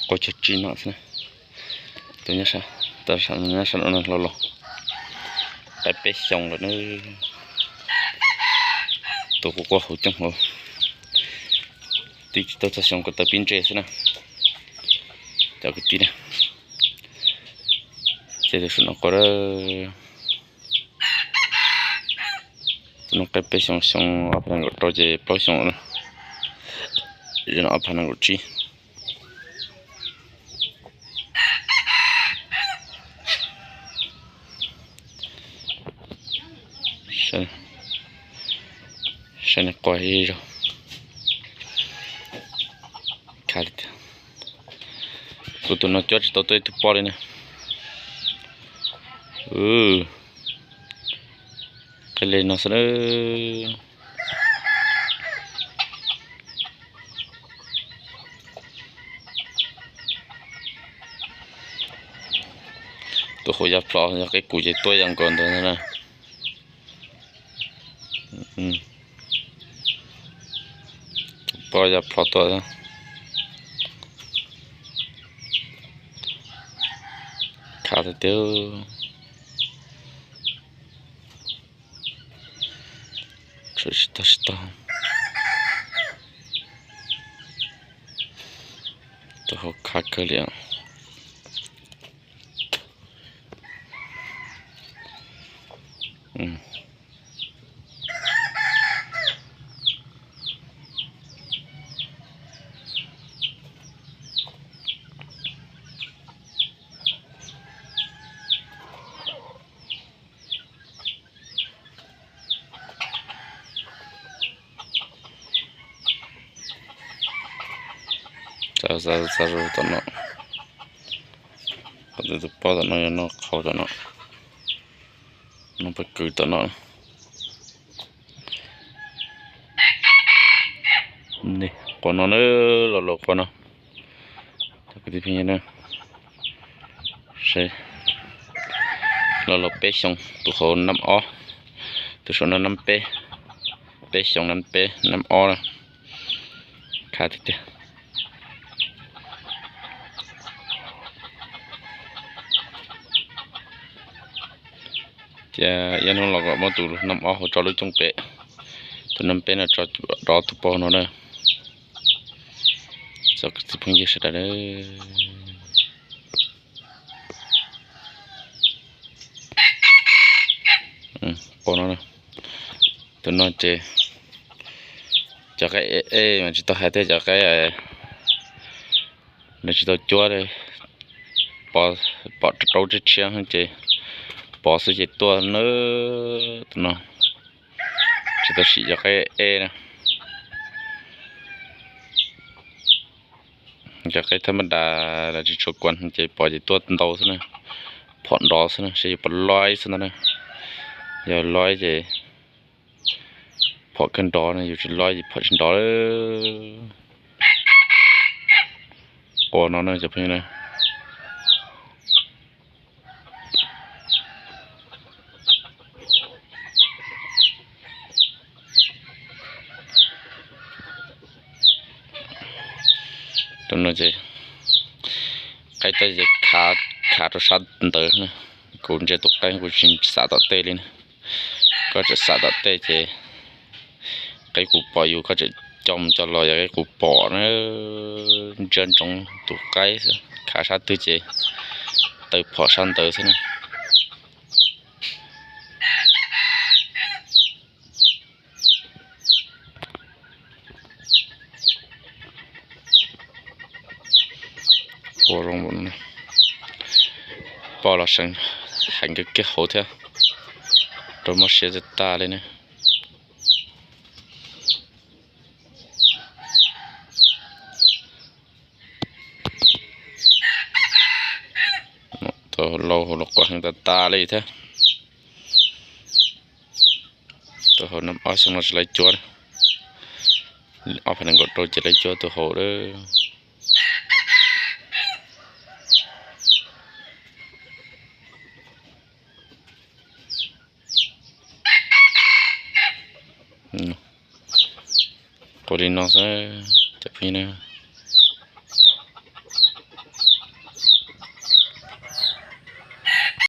Qua cog tsib no xwb na. Tus nyob sab, tus nyob sab no los los qaib peb xyoos lawm na. Tus quaj quaj hauv coob hauv, tib tsis tau txog xyoo kuv tawm pib ntse xwb na. Cov kwv tij na, ces tus saum no qua, tus no qaib peb xyoos, xyoo ob phav nees nkaum rau ces plaub xyoos na. Ob phav nees nkaum tsib. Saib nws qua ib zaug. Kuv tus no cuab tsis tau tuaj ib tug poj li na. Qe le no xwb na. Tus hauv ya plho, yog qe kuv ces tuaj ya nkaus ntawd na. Tus poj ya plho tuaj. Khav tiag tiag. Tsis tau, tsis tau. Tus hauv khav kawg li. Xav xav zus tom no, qhov tus poj tom no yog noj qhau tom no, noj paj kws tom no. Qua no na, los los qua no. Cov kwv tij phooj ywg na, los los peb xyoo, tus hauv nab ob, tus saum no nab peb, peb xyoo nab peb nab ob na. Khav tiag tiag. Ces ib hnub los kom muab tus nab ob hauv tso lub cooj pem, tus nab peb no tso rov tus pog no na. Txog kwv tij phooj ywg sawv daws. Pog no, tus no ces cov qaib ej mas tsis tau hais thiab, cov qaib lawv tsis tau cuab li, pom rau tshiab tshiab ces pom xwb ces tuaj na. Tus no tsis tau sim cov qaib ej na. Cov qaib thab maj das los tsis tshua kuas ces pom ces tuaj ntau xwb na, phom nrov xwb na, saib yuav pom loib xwb ntag na. Yog loib ces phom kawg nrov na, yus tsis loib ces phom tsis nrov. Qua no na cov phooj ywg na. Rau no ces qaib toj ces khav rau sab ntawd na. Kuv ntsia tus qaib kuv tsis xam tom tej li na. Koj tseem xam tom tej ces qaib kuv pom yus, koj tseem coj mus coj los yog qaib kuv pom na. Ntsia ntsoov tus qaib xwb, khav sab twg ces taw phom sab ntawd xwb na. Ua zoo, poj los seev heev kawg kiag hauv thiab, rau mob siab tag tag li ne. Tus hauv lauj hauv los quaj heev tag tag li thiab. Tus hauv no ob xyoo no tsis lawv cuab, ob phav nees nkaum rau ces lawv cuab tus hauv lawm. Ua li no xwb cov phooj ywg na.